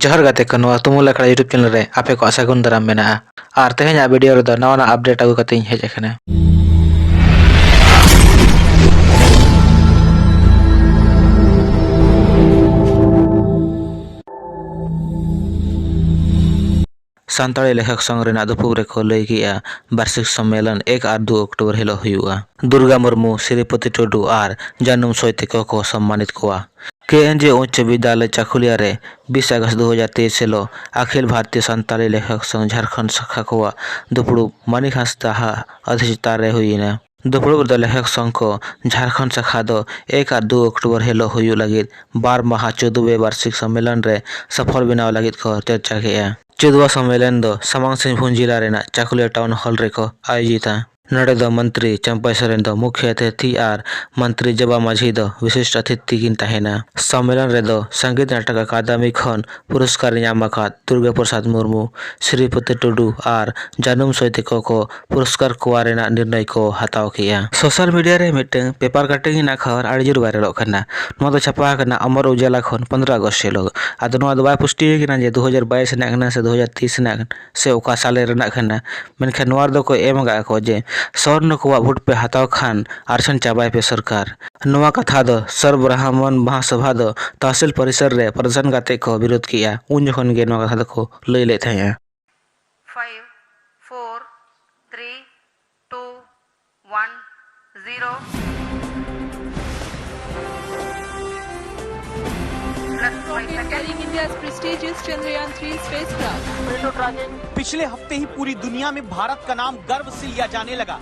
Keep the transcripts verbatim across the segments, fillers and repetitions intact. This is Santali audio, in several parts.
ᱡᱚᱦᱟᱨ ᱜᱟᱛᱮ ᱠᱚ, ᱱᱚᱣᱟ ᱛᱩᱢᱩᱞ ᱟᱠᱷᱲᱟ YouTube channel ᱨᱮ ᱟᱯᱮ ᱠᱚᱣᱟᱜ ᱥᱟᱹᱜᱩᱱ ᱫᱟᱨᱟᱢ ᱢᱮᱱᱟᱜᱼᱟ᱾ ᱟᱨ ᱛᱮᱦᱮᱧᱟᱜ video ᱨᱮᱫᱚ ᱱᱟᱣᱟ ᱱᱟᱣᱟ update ᱟᱹᱜᱩ ᱠᱟᱛᱮ ᱤᱧ ᱦᱮᱡ ᱟᱠᱟᱱᱟ᱾ ᱥᱟᱱᱛᱟᱲᱤ ᱞᱮᱠᱷᱚᱠ ᱥᱚᱝᱜᱷ ᱨᱮᱱᱟᱜ ᱫᱩᱯᱲᱩᱵ ᱨᱮᱠᱚ ᱞᱟᱹᱭ ᱠᱮᱜᱼᱟ, ᱵᱟᱨᱥᱤᱠ ᱥᱚᱢᱢᱮᱞᱚᱱ ᱮᱠ ᱟᱨ ᱫᱩ ᱚᱠᱴᱳᱵᱚᱨ ᱦᱤᱞᱳᱜ ᱦᱩᱭᱩᱜᱼᱟ᱾ ᱫᱩᱨᱜᱟ ᱢᱩᱨᱢᱩ, ᱥᱨᱤᱯᱚᱛᱤ ᱴᱩᱰᱩ ᱟᱨ ᱡᱟᱹᱱᱩᱢ ᱥᱚᱭ ᱛᱮᱠᱚ ᱠᱚ ᱥᱚᱢᱢᱟᱱᱤᱛ ᱠᱚᱣᱟ᱾ ᱠᱮ ᱮᱱ ᱡᱮ ᱩᱪᱪᱚ ᱵᱤᱫᱽᱫᱟᱞᱚᱭ ᱪᱟᱠᱩᱞᱤᱭᱟ ᱨᱮ ᱵᱤᱥ ᱟᱜᱚᱥᱴ ᱫᱩ ᱦᱟᱡᱟᱨ ᱛᱮᱭᱤᱥ ᱦᱤᱞᱳᱜ ᱟᱠᱷᱤᱞ ᱵᱷᱟᱨᱚᱛᱤᱭᱚ ᱥᱟᱱᱛᱟᱲᱤ ᱞᱮᱠᱷᱚᱠ ᱥᱚᱝᱜᱷ ᱡᱷᱟᱲᱠᱷᱚᱸᱰ ᱥᱟᱠᱷᱟ ᱠᱚᱣᱟᱜ ᱫᱩᱯᱲᱩᱵ ᱢᱟᱹᱱᱤᱠ ᱦᱟᱸᱥᱫᱟ ᱟᱜ ᱚᱫᱷᱤᱥᱛᱟ ᱨᱮ ᱦᱩᱭᱮᱱᱟ᱾ ᱫᱩᱯᱲᱩᱵ ᱨᱮᱫᱚ ᱞᱮᱠᱷᱚᱠ ᱥᱚᱝᱜᱷ ᱠᱚ ᱡᱷᱟᱲᱠᱷᱚᱸᱰ ᱥᱟᱠᱷᱟ ᱫᱚ ᱮᱠ ᱟᱨ ᱫᱩ ᱚᱠᱴᱳᱵᱚᱨ ᱦᱤᱞᱳᱜ ᱦᱩᱭᱩᱜ ᱞᱟᱹᱜᱤᱫ ᱵᱟᱨ ᱢᱟᱦᱟ ᱪᱳᱫᱫᱳ ᱵᱮ ᱵᱟᱨᱥᱤᱠ ᱥᱚᱢᱢᱮᱞᱚᱱ ᱨᱮ ᱥᱟᱯᱷᱚᱞ ᱵᱮᱱᱟᱣ ᱞᱟᱹᱜᱤᱫ ᱠᱚ ᱪᱚᱨᱪᱟ ᱠᱮᱜᱼᱟ᱾ ᱪᱳᱫᱫᱳ ᱥᱚᱢᱢᱮᱞᱚᱱ ᱫᱚ ᱥᱟᱢᱟᱝ ᱥᱤᱝᱵᱷᱩᱢ ᱡᱤᱞᱟ ᱨᱮᱱᱟᱜ ᱪᱟᱠᱩᱞᱤᱭᱟ ᱴᱟᱣᱩᱱ ᱦᱚᱞ ᱨᱮᱠᱚ ᱟᱭᱳᱡᱤᱛᱟ᱾ ᱱᱚᱰᱮ ᱫᱚ ᱢᱚᱱᱛᱨᱤ ᱪᱟᱢᱯᱟᱭ ᱥᱚᱨᱮᱱ ᱫᱚ ᱢᱩᱠᱷᱭᱚ ᱚᱛᱤᱛᱷᱤ ᱟᱨ ᱢᱚᱱᱛᱨᱤ ᱡᱚᱵᱟ ᱢᱟᱹᱡᱷᱤ ᱫᱚ ᱵᱤᱥᱤᱥᱴ ᱚᱛᱤᱛᱷᱤ ᱠᱤᱱ ᱛᱟᱦᱮᱱᱟ᱾ ᱥᱚᱢᱢᱮᱞᱚᱱ ᱨᱮᱫᱚ ᱥᱚᱝᱜᱤᱛ ᱱᱟᱴᱚᱠ ᱟᱠᱟᱫᱟᱢᱤ ᱠᱷᱚᱱ ᱯᱩᱨᱚᱥᱠᱟᱨ ᱧᱟᱢ ᱟᱠᱟᱫ ᱫᱩᱨᱜᱟ ᱯᱨᱚᱥᱟᱫᱽ ᱢᱩᱨᱢᱩ, ᱥᱨᱤᱯᱚᱛᱤ ᱴᱩᱰᱩ ᱟᱨ ᱡᱟᱹᱱᱩᱢ ᱥᱚᱭ ᱛᱮᱠᱚ ᱠᱚ ᱯᱩᱨᱚᱥᱠᱟᱨ ᱠᱚᱣᱟ ᱨᱮᱱᱟᱜ ᱱᱤᱨᱱᱚᱭ ᱠᱚ ᱦᱟᱛᱟᱣ ᱠᱮᱜᱼᱟ᱾ ᱥᱳᱥᱟᱞ ᱢᱤᱰᱤᱭᱟ ᱨᱮ ᱢᱤᱫᱴᱟᱝ ᱯᱮᱯᱟᱨ ᱠᱟᱴᱤᱝ ᱨᱮᱱᱟᱜ ᱠᱷᱚᱵᱚᱨ ᱟᱹᱰᱤ ᱡᱳᱨ ᱵᱷᱟᱭᱨᱟᱞᱚᱜ ᱠᱟᱱᱟ᱾ ᱱᱚᱣᱟ ᱫᱚ ᱪᱷᱟᱯᱟ ᱟᱠᱟᱱᱟ ᱚᱢᱚᱨ ᱩᱡᱟᱞᱟ ᱠᱷᱚᱱ ᱯᱚᱱᱫᱽᱨᱚ ᱟᱜᱚᱥᱴ ᱦᱤᱞᱳᱜ᱾ ᱟᱫᱚ ᱱᱚᱣᱟ ᱫᱚ ᱵᱟᱭ ᱯᱩᱥᱴᱤ ᱟᱠᱟᱱᱟ ᱡᱮ ᱫᱩ ᱦᱟᱡᱟᱨ ᱵᱟᱭᱤᱥ ᱨᱮᱱᱟᱜ ᱠᱟᱱᱟ ᱥᱮ ᱫᱩ ᱦᱟᱡᱟᱨ ᱛᱮᱭᱤᱥ ᱨᱮᱱᱟᱜ ᱠᱟᱱᱟ ᱥᱮ ᱚᱠᱟ ᱥᱟᱞᱮ ᱨᱮᱱᱟᱜ ᱠᱟᱱᱟ, ᱢᱮᱱᱠᱷᱟᱱ ᱱᱚᱣᱟ ᱨᱮᱫᱚ ᱠᱚ ᱮᱢ ᱟᱠᱟᱫ ᱠᱚ ᱡᱮ ᱥᱚᱨᱱᱚ ᱠᱚᱣᱟᱜ ᱵᱷᱳᱴ ᱯᱮ ᱦᱟᱛᱟᱣ ᱠᱷᱟᱱ ᱟᱨᱥᱚᱝ ᱪᱟᱵᱟᱭ ᱯᱮ ᱥᱚᱨᱠᱟᱨ᱾ ᱱᱚᱣᱟ ᱠᱟᱛᱷᱟ ᱫᱚ ᱥᱚᱨᱵ ᱵᱨᱟᱦᱢᱚᱱ ᱢᱟᱦᱟᱥᱚᱵᱷᱟ ᱫᱚ ᱛᱟᱦᱥᱤᱞ ᱯᱚᱨᱤᱥᱚᱨ ᱨᱮ ᱯᱨᱚᱫᱚᱨᱥᱚᱱ ᱠᱟᱛᱮ ᱠᱚ ᱵᱤᱨᱳᱫ ᱠᱮᱜᱼᱟ᱾ ᱩᱱ ᱡᱚᱠᱷᱚᱱ ᱜᱮ ᱱᱚᱣᱟ ᱠᱟᱛᱷᱟ ᱫᱚᱠᱚ ᱞᱟᱹᱭ ᱞᱮᱫ ᱛᱟᱦᱮᱸᱜᱼᱟ᱾ Five, four, three, two, one, zero. From the incoming India's prestigious Chandrayaan three spacecraft. पिछले हफ्ते ही पूरी दुनिया में भारत का नाम गर्व से लिया जाने लगा,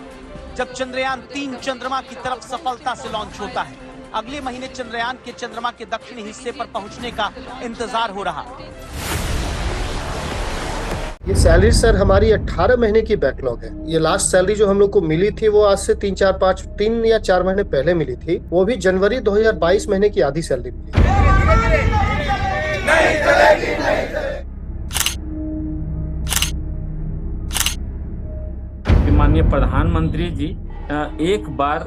जब चंद्रयान तीन चंद्रमा की तरफ सफलता से लॉन्च होता है। अगले महीने चंद्रयान के चंद्रमा के दक्षिणी हिस्से पर पहुंचने का इंतजार हो रहा। ये सैलरी सर हमारी अठारह महीने की बैकलॉग है। ये लास्ट सैलरी जो हम लोग को मिली थी वो आज से तीन चार पाँच, तीन या चार महीने पहले मिली थी, वो भी जनवरी दो हज़ार बाईस महीने की आधी सैलरी मिली। कि माननीय प्रधानमंत्री जी अ, एक बार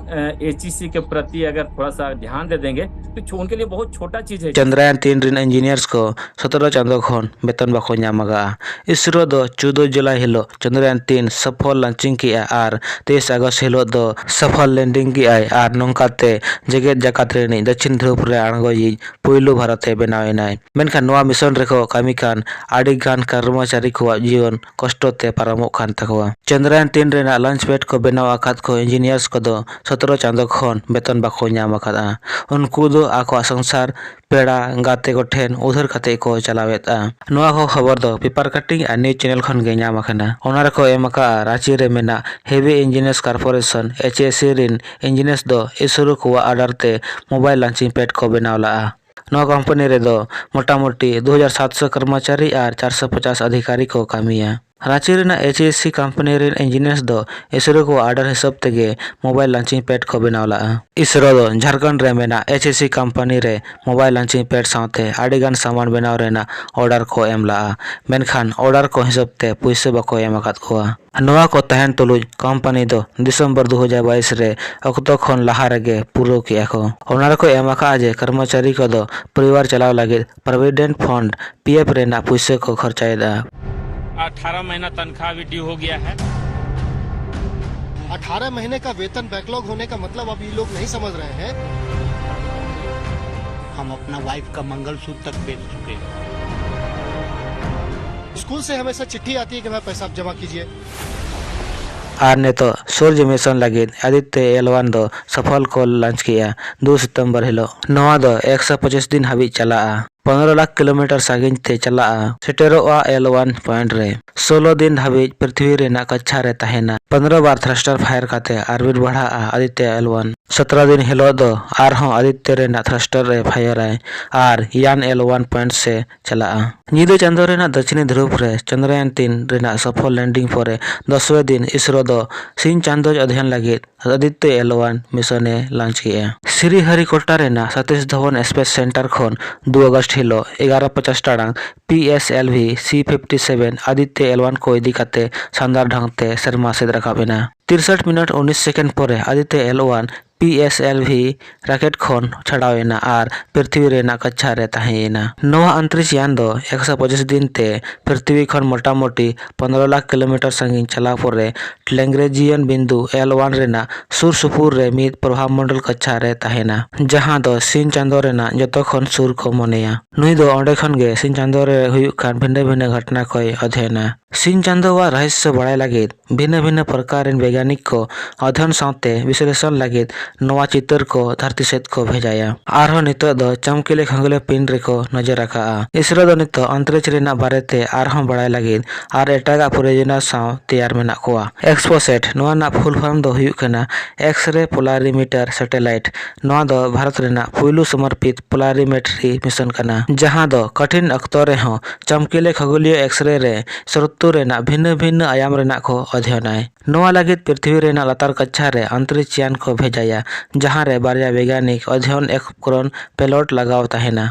एचईसी के प्रति अगर थोड़ा सा ध्यान दे देंगे तो छो- उनके लिए बहुत छोटा चीज है। ᱪᱚᱱᱫᱨᱟᱭᱟᱱ ᱛᱤᱱ ᱨᱮᱱ ᱤᱧᱡᱤᱱᱤᱭᱟᱨᱥ ᱠᱚ ᱥᱚᱛᱨᱚ ᱪᱟᱸᱫᱚ ᱠᱷᱚᱱ ᱵᱮᱛᱚᱱ ᱵᱟᱠᱚ ᱧᱟᱢ ᱟᱠᱟᱫᱼᱟ᱾ ᱤᱥᱨᱳ ᱫᱚ ᱪᱳᱫᱫᱳ ᱡᱩᱞᱟᱭ ᱦᱤᱞᱳᱜ ᱪᱚᱱᱫᱨᱟᱭᱟᱱ ᱛᱤᱱ ᱥᱚᱯᱷᱚᱞ ᱞᱟᱱᱪᱤᱝ ᱠᱮᱜᱼᱟ ᱟᱨ ᱛᱮᱭᱤᱥ ᱟᱜᱚᱥᱴ ᱦᱤᱞᱳᱜ ᱫᱚ ᱥᱚᱯᱷᱚᱞ ᱞᱮᱱᱰᱤᱝ ᱠᱮᱜᱼᱟᱭ ᱟᱨ ᱱᱚᱝᱠᱟᱛᱮ ᱡᱮᱜᱮᱛ ᱡᱟᱠᱟᱛ ᱨᱤᱱᱤᱡ ᱫᱚᱠᱠᱷᱤᱱ ᱫᱷᱨᱩᱵ ᱨᱮ ᱟᱬᱜᱚᱭᱤᱡ ᱯᱩᱭᱞᱩ ᱵᱷᱟᱨᱚᱛ ᱮ ᱵᱮᱱᱟᱣ ᱮᱱᱟᱭ᱾ ᱢᱮᱱᱠᱷᱟᱱ ᱱᱚᱣᱟ ᱢᱤᱥᱚᱱ ᱨᱮᱠᱚ ᱠᱟᱹᱢᱤ ᱠᱟᱱ ᱟᱹᱰᱤ ᱜᱟᱱ ᱠᱚᱨᱢᱚᱪᱟᱨᱤ ᱠᱚᱣᱟᱜ ᱡᱤᱭᱚᱱ ᱠᱚᱥᱴᱚ ᱛᱮ ᱯᱟᱨᱚᱢᱚᱜ ᱠᱟᱱ ᱛᱟᱠᱚᱣᱟ᱾ ᱪᱚᱱᱫᱨᱟᱭᱟᱱ ᱛᱤᱱ ᱨᱮᱱᱟᱜ ᱞᱟᱱᱪ ᱯᱮᱰ ᱠᱚ ᱵᱮᱱᱟᱣ ᱟᱠᱟᱫ ᱠᱚ ᱤᱧᱡᱤᱱᱤᱭᱟᱨᱥ ᱠᱚᱫᱚ ᱥᱚᱛᱨᱚ ᱪᱟᱸᱫᱚ ᱠᱷᱚᱱ ᱵᱮᱛᱚᱱ ᱵᱟᱠᱚ ᱧᱟᱢ ᱟᱠᱟᱫᱼᱟ᱾ ᱩᱱᱠᱩ ᱫᱚ ᱟᱠᱚᱣᱟᱜ ᱥᱚᱝᱥᱟᱨ, ᱯᱮᱲᱟ, ᱜᱟᱛᱮ ᱠᱚᱴᱷᱮᱱ ᱩᱫᱷᱟᱹᱨ ᱠᱟᱛᱮ ᱠᱚ ᱪᱟᱞᱟᱣᱮᱫᱼᱟ᱾ ᱱᱚᱣᱟ ᱠᱚ ᱠᱷᱚᱵᱚᱨ ᱫᱚ ᱯᱮᱯᱟᱨ ᱠᱟᱴᱤᱝ ᱟᱨ ᱱᱤᱭᱩᱡᱽ ᱪᱮᱱᱮᱞ ᱠᱷᱚᱱ ᱜᱮ ᱧᱟᱢ ᱟᱠᱟᱱᱟ᱾ ᱚᱱᱟ ᱨᱮᱠᱚ ᱮᱢ ᱟᱠᱟᱫᱼᱟ, ᱨᱟᱸᱪᱤ ᱨᱮ ᱢᱮᱱᱟᱜ ᱦᱮᱵᱷᱤ ᱤᱧᱡᱤᱱᱤᱭᱟᱨᱥ ᱠᱚᱨᱯᱳᱨᱮᱥᱚᱱ, ᱮᱪ ᱮ ᱥᱤ, ᱨᱤᱱ ᱤᱧᱡᱤᱱᱤᱭᱟᱨᱥ ᱫᱚ ᱤᱥᱨᱳ ᱠᱚᱣᱟᱜ ᱚᱨᱰᱟᱨ ᱛᱮ ᱢᱳᱵᱟᱭᱤᱞ ᱞᱟᱱᱪᱤᱝ ᱯᱮᱰ ᱠᱚ ᱵᱮᱱᱟᱣ ᱞᱟᱜᱼᱟ᱾ ᱱᱚᱣᱟ ᱠᱳᱢᱯᱟᱱᱤ ᱨᱮᱫᱚ ᱢᱚᱴᱟᱢᱩᱴᱤ ᱫᱩ ᱦᱟᱡᱟᱨ ᱥᱟᱛᱥᱚ ᱠᱚᱨᱢᱚᱪᱟᱨᱤ ᱟᱨ ᱪᱟᱨᱥᱚ ᱯᱚᱪᱟᱥ ᱚᱫᱷᱤᱠᱟᱨᱤ ᱠᱚ ᱠᱟᱹᱢᱤᱭᱟ᱾ ᱨᱟᱸᱪᱤ ᱨᱮᱱᱟᱜ ᱮᱪ ᱮ ᱥᱤ ᱠᱳᱢᱯᱟᱱᱤ ᱨᱮᱱ ᱤᱧᱡᱤᱱᱤᱭᱟᱨᱥ ᱫᱚ ᱤᱥᱨᱳ ᱠᱚᱣᱟᱜ ᱚᱨᱰᱟᱨ ᱦᱤᱥᱟᱹᱵ ᱛᱮᱜᱮ ᱢᱳᱵᱟᱭᱤᱞ ᱞᱟᱱᱪᱤᱝ ᱯᱮᱰ ᱠᱚ ᱵᱮᱱᱟᱣ ᱞᱟᱜᱼᱟ᱾ ᱤᱥᱨᱳ ᱫᱚ ᱡᱷᱟᱲᱠᱷᱚᱸᱰ ᱨᱮ ᱢᱮᱱᱟᱜ ᱮᱪ ᱮ ᱥᱤ ᱠᱳᱢᱯᱟᱱᱤ ᱨᱮ ᱢᱳᱵᱟᱭᱤᱞ ᱞᱟᱱᱪᱤᱝ ᱯᱮᱰ ᱥᱟᱶᱛᱮ ᱟᱹᱰᱤ ᱜᱟᱱ ᱥᱟᱢᱟᱱ ᱵᱮᱱᱟᱣ ᱨᱮᱱᱟᱜ ᱚᱨᱰᱟᱨ ᱠᱚ ᱮᱢ ᱞᱟᱜᱼᱟ᱾ ᱢᱮᱱᱠᱷᱟᱱ ᱚᱨᱰᱟᱨ ᱠᱚ ᱦᱤᱥᱟᱹᱵ ᱛᱮ ᱯᱩᱭᱥᱟᱹ ᱵᱟᱠᱚ ᱮᱢ ᱟᱠᱟᱫ ᱠᱚᱣᱟ᱾ ᱱᱚᱣᱟ ᱠᱚ ᱛᱟᱦᱮᱱ ᱛᱩᱞᱩᱡ ᱠᱳᱢᱯᱟᱱᱤ ᱫᱚ ᱰᱤᱥᱮᱢᱵᱚᱨ ᱫᱩ ᱦᱟᱡᱟᱨ ᱵᱟᱭᱤᱥ ᱨᱮ ᱚᱠᱛᱚ ᱠᱷᱚᱱ ᱞᱟᱦᱟ ᱨᱮᱜᱮ ᱯᱩᱨᱟᱹᱣ ᱠᱮᱜᱼᱟ ᱠᱚ᱾ ᱚᱱᱟ ᱨᱮᱠᱚ ᱮᱢ ᱟᱠᱟᱫᱼᱟ ᱡᱮ ᱠᱚᱨᱢᱚᱪᱟᱨᱤ ᱠᱚᱫᱚ ᱯᱚᱨᱤᱵᱟᱨ ᱪᱟᱞᱟᱣ ᱞᱟᱹᱜᱤᱫ ᱯᱨᱚᱵᱷᱤᱰᱮᱱᱴ ᱯᱷᱚᱱᱰ, ᱯᱤ ᱮᱯᱷ, ᱨᱮᱱᱟᱜ ᱯᱩᱭᱥᱟᱹ ᱠᱚ ᱠᱷᱚᱨᱪᱟᱭᱮᱫᱼᱟ᱾ अठारह महीना तनख्वाह भी ड्यू हो गया है। अठारह महीने का वेतन बैकलॉग होने का मतलब अब ये लोग नहीं समझ रहे हैं। हम अपना वाइफ का मंगलसूत्र तक बेच चुके हैं। स्कूल से हमेशा चिट्ठी आती है कि भाई पैसा आप जमा कीजिए। ᱟᱨ ᱱᱤᱛᱚᱜ ᱥᱩᱨᱡ ᱢᱤᱥᱚᱱ ᱞᱟᱹᱜᱤᱫ ᱟᱫᱤᱛᱭᱚ ᱮᱞ ᱚᱣᱟᱱ ᱫᱚ ᱥᱚᱯᱷᱚᱞ ᱠᱚ ᱞᱟᱸᱪ ᱠᱮᱜᱼᱟ ᱫᱩ ᱥᱤᱛᱚᱢᱵᱚᱨ ᱦᱤᱞᱳᱜ᱾ ᱱᱚᱣᱟ ᱫᱚ ᱮᱠᱥᱚ ᱯᱚᱸᱪᱤᱥ ᱫᱤᱱ ᱦᱟᱹᱵᱤᱡ ᱪᱟᱞᱟᱜᱼᱟ᱾ ᱯᱚᱱᱨᱚ ᱞᱟᱠᱷ ᱠᱤᱞᱳᱢᱤᱴᱟᱨ ᱥᱟᱺᱜᱤᱧ ᱛᱮ ᱪᱟᱞᱟᱜᱼᱟ, ᱥᱮᱴᱮᱨᱚᱜᱼᱟ ᱮᱞ ᱚᱣᱟᱱ ᱯᱚᱭᱮᱱᱴ ᱨᱮ᱾ ᱥᱳᱞᱳ ᱫᱤᱱ ᱫᱷᱟᱹᱵᱤᱡ ᱯᱨᱤᱛᱷᱤᱵᱤ ᱨᱮᱱᱟᱜ ᱠᱟᱪᱷᱟ ᱨᱮ ᱛᱟᱦᱮᱱᱟ᱾ ᱯᱚᱱᱨᱚ ᱵᱟᱨ ᱛᱷᱨᱟᱥᱴᱟᱨ ᱯᱷᱟᱭᱟᱨ ᱠᱟᱛᱮ ᱚᱨᱵᱤᱴ ᱵᱟᱲᱦᱟᱜᱼᱟ ᱟᱫᱤᱛᱭᱚ ᱮᱞ ᱚᱣᱟᱱ᱾ ᱥᱚᱛᱨᱚ ᱫᱤᱱ ᱦᱤᱞᱳᱜ ᱫᱚ ᱟᱨᱦᱚᱸ ᱟᱫᱤᱛᱭᱚ ᱨᱮᱱᱟᱜ ᱛᱷᱨᱟᱥᱴᱟᱨ ᱮ ᱯᱷᱟᱭᱟᱨᱟᱭ ᱟᱨ ᱭᱟᱱ ᱮᱞ ᱚᱣᱟᱱ ᱯᱚᱭᱮᱱᱴ ᱥᱮ ᱪᱟᱞᱟᱜᱼᱟ᱾ ᱧᱤᱫᱟᱹ ᱪᱟᱸᱫᱚ ᱨᱮᱱᱟᱜ ᱫᱚᱠᱷᱤᱱᱤ ᱫᱷᱨᱩᱵ ᱨᱮ ᱪᱚᱱᱫᱨᱟᱭᱟᱱ ᱛᱤᱱ ᱨᱮᱱᱟᱜ ᱥᱚᱯᱷᱚᱞ ᱞᱮᱱᱰᱤᱝ ᱯᱚᱨᱮ ᱫᱚᱥᱣᱮ ᱫᱤᱱ ᱤᱥᱨᱳ ᱫᱚ ᱥᱤᱧ ᱪᱟᱸᱫᱚ ᱚᱫᱷᱭᱚᱱ ᱞᱟᱹᱜᱤᱫ ᱟᱫᱤᱛᱭᱚ ᱮᱞ ᱚᱣᱟᱱ ᱢᱤᱥᱚᱱ ᱮ ᱞᱟᱸᱪ ᱠᱮᱜᱼᱟ᱾ ᱥᱨᱤᱦᱚᱨᱤᱠᱳᱴᱟ ᱨᱮᱱᱟᱜ ᱥᱚᱛᱤᱥ ᱫᱷᱟᱣᱟᱱ ᱥᱯᱮᱥ ᱥᱮᱱᱴᱟᱨ ᱠᱷᱚᱱ ᱫᱩ ᱟᱜᱚᱥᱴ ᱦᱤᱞᱳᱜ ᱮᱜᱟᱨᱚ ᱯᱚᱪᱟᱥ ᱴᱟᱲᱟᱝ ᱯᱤ ᱮᱥ ᱮᱞ ᱵᱷᱤ ᱥᱤ fifty seven Aditya L one ᱠᱚ ᱤᱫᱤ ᱠᱟᱛᱮ ᱥᱟᱱᱫᱟᱨ ᱰᱷᱚᱝ ᱛᱮ ᱥᱮᱨᱢᱟ ᱥᱮᱫ ᱨᱟᱠᱟᱵ ᱮᱱᱟ᱾ ᱛᱤᱨᱥᱚᱴ ᱢᱤᱱᱤᱴ ᱩᱱᱤᱥ ᱥᱮᱠᱮᱱᱰ ᱯᱚᱨᱮ Aditya L one P S L V rocket ᱠᱷᱚᱱ ᱪᱷᱟᱰᱟᱣ ᱮᱱᱟ ᱟᱨ ᱯᱨᱤᱛᱷᱤᱵᱤ ᱨᱮᱱᱟᱜ ᱠᱟᱪᱷᱟ ᱨᱮ ᱛᱟᱦᱮᱸ ᱮᱱᱟ᱾ ᱱᱚᱣᱟ ᱟᱱᱛᱚᱨᱤᱠ ᱭᱟᱱ ᱫᱚ ᱮᱠᱥᱚ ᱯᱚᱸᱪᱤᱥ ᱫᱤᱱ ᱛᱮ ᱯᱨᱤᱛᱷᱤᱵᱤ ᱠᱷᱚᱱ ᱢᱚᱴᱟᱢᱩᱴᱤ ᱯᱚᱱᱫᱽᱨᱚ ᱞᱟᱠᱷ ᱠᱤᱞᱳᱢᱤᱴᱟᱨ ᱥᱟᱺᱜᱤᱧ ᱪᱟᱞᱟᱣ ᱯᱚᱨᱮ ᱞᱮᱝᱜᱨᱮᱡᱤᱭᱟᱱ ᱵᱤᱱᱫᱩ ᱮᱞ ᱚᱣᱟᱱ ᱨᱮᱱᱟᱜ ᱥᱩᱨ ᱥᱩᱯᱩᱨ ᱨᱮ ᱢᱤᱫ ᱯᱨᱚᱵᱷᱟᱵ ᱢᱚᱱᱰᱚᱞ ᱠᱟᱪᱷᱟ ᱨᱮ ᱛᱟᱦᱮᱱᱟ, ᱡᱟᱦᱟᱸ ᱫᱚ ᱥᱤᱧ ᱪᱟᱸᱫᱚ ᱨᱮᱱᱟᱜ ᱡᱚᱛᱚ ᱠᱷᱚᱱ ᱥᱩᱨ ᱠᱚ ᱢᱚᱱᱮᱭᱟ᱾ ᱱᱩᱭ ᱫᱚ ᱚᱸᱰᱮ ᱠᱷᱚᱱ ᱜᱮ ᱥᱤᱧ ᱪᱟᱸᱫᱚ ᱨᱮ ᱦᱩᱭᱩᱜ ᱠᱟᱱ ᱵᱷᱤᱱᱟᱹ ᱵᱷᱤᱱᱟᱹ ᱜᱷᱚᱴᱚᱱᱟ ᱠᱚᱭ ᱚᱫᱷᱭᱚᱱᱟ᱾ ᱥᱤᱧ ᱪᱟᱸᱫᱚᱣᱟᱜ ᱨᱚᱦᱚᱥᱭᱚ ᱵᱟᱲᱟᱭ ᱞᱟᱹᱜᱤᱫ ᱵᱷᱤᱱᱟᱹ ᱵᱷᱤᱱᱟᱹ ᱯᱨᱚᱠᱟᱨ ᱨᱮᱱ ᱵᱮᱜᱽᱜᱟᱱᱤᱠ ᱠᱚ ᱚᱫᱷᱭᱚᱱ ᱥᱟᱶᱛᱮ ᱵᱤᱥᱞᱮᱥᱚᱱ ᱞᱟᱹᱜᱤᱫ ᱱᱚᱣᱟ ᱪᱤᱛᱟᱹᱨ ᱠᱚ ᱫᱷᱟᱹᱨᱛᱤ ᱥᱮᱫ ᱠᱚ ᱵᱷᱮᱡᱟᱭᱟ᱾ ᱟᱨᱦᱚᱸ ᱱᱤᱛᱚᱜ ᱫᱚ ᱪᱚᱢᱠᱤᱞᱮ ᱠᱷᱚᱜᱚᱞᱤᱭᱚ ᱯᱤᱱᱰ ᱨᱮᱠᱚ ᱱᱚᱡᱚᱨ ᱟᱠᱟᱜᱼᱟ᱾ ᱤᱥᱨᱳ ᱫᱚ ᱱᱤᱛᱚᱜ ᱟᱱᱛᱚᱨᱤᱠ ᱨᱮᱱᱟᱜ ᱵᱟᱨᱮᱛᱮ ᱟᱨᱦᱚᱸ ᱵᱟᱲᱟᱭ ᱞᱟᱹᱜᱤᱫ ᱟᱨ ᱮᱴᱟᱜᱟᱜ ᱯᱨᱚᱭᱳᱡᱚᱱᱟ ᱥᱟᱶ ᱛᱮᱭᱟᱨ ᱢᱮᱱᱟᱜ ᱠᱚᱣᱟ᱾ ᱮᱠᱥᱯᱳᱥᱮᱴ, ᱱᱚᱣᱟ ᱨᱮᱱᱟᱜ ᱯᱷᱩᱞ ᱯᱷᱚᱨᱢ ᱫᱚ ᱦᱩᱭᱩᱜ ᱠᱟᱱᱟ ᱮᱠᱥ-ᱨᱮ ᱯᱳᱞᱟᱨᱤᱢᱤᱴᱟᱨ ᱥᱮᱴᱮᱞᱟᱭᱤᱴ᱾ ᱱᱚᱣᱟ ᱫᱚ ᱵᱷᱟᱨᱚᱛ ᱨᱮᱱᱟᱜ ᱯᱩᱭᱞᱩ ᱥᱚᱢᱚᱨᱯᱤᱛ ᱯᱳᱞᱟᱨᱤᱢᱮᱴᱨᱤ ᱢᱤᱥᱚᱱ ᱠᱟᱱᱟ, ᱡᱟᱦᱟᱸ ᱫᱚ ᱠᱚᱴᱷᱤᱱ ᱚᱠᱛᱚ ᱨᱮᱦᱚᱸ ᱪᱚᱢᱠᱤᱞᱮ ᱠᱷᱚᱜᱚᱞᱤᱭᱚ ᱮᱠᱥ-ᱨᱮ ᱨᱮ ᱥᱨᱳᱛ ᱨᱮᱱᱟᱜ ᱵᱷᱤᱱᱟᱹ ᱵᱷᱤᱱᱟᱹ ᱟᱭᱟᱢ ᱨᱮᱱᱟᱜ ᱠᱚ ᱚᱫᱷᱭᱚᱱᱟᱭ᱾ ᱱᱚᱣᱟ ᱞᱟᱹᱜᱤᱫ ᱯᱨᱤᱛᱷᱤᱵᱤ ᱨᱮᱱᱟᱜ ᱞᱟᱛᱟᱨ ᱠᱟᱪᱷᱟ ᱨᱮ ᱟᱱᱛᱚᱨᱤᱠ ᱭᱟᱱ ᱠᱚ ᱵᱷᱮᱡᱟᱭᱟ, ᱡᱟᱦᱟᱸ ᱨᱮ ᱵᱟᱨᱭᱟ ᱵᱮᱜᱽᱜᱟᱱᱤᱠ ᱚᱫᱷᱭᱚᱱ ᱩᱯᱠᱨᱚᱱ ᱯᱮᱞᱚᱴ ᱞᱟᱜᱟᱣ ᱛᱟᱦᱮᱱᱟ᱾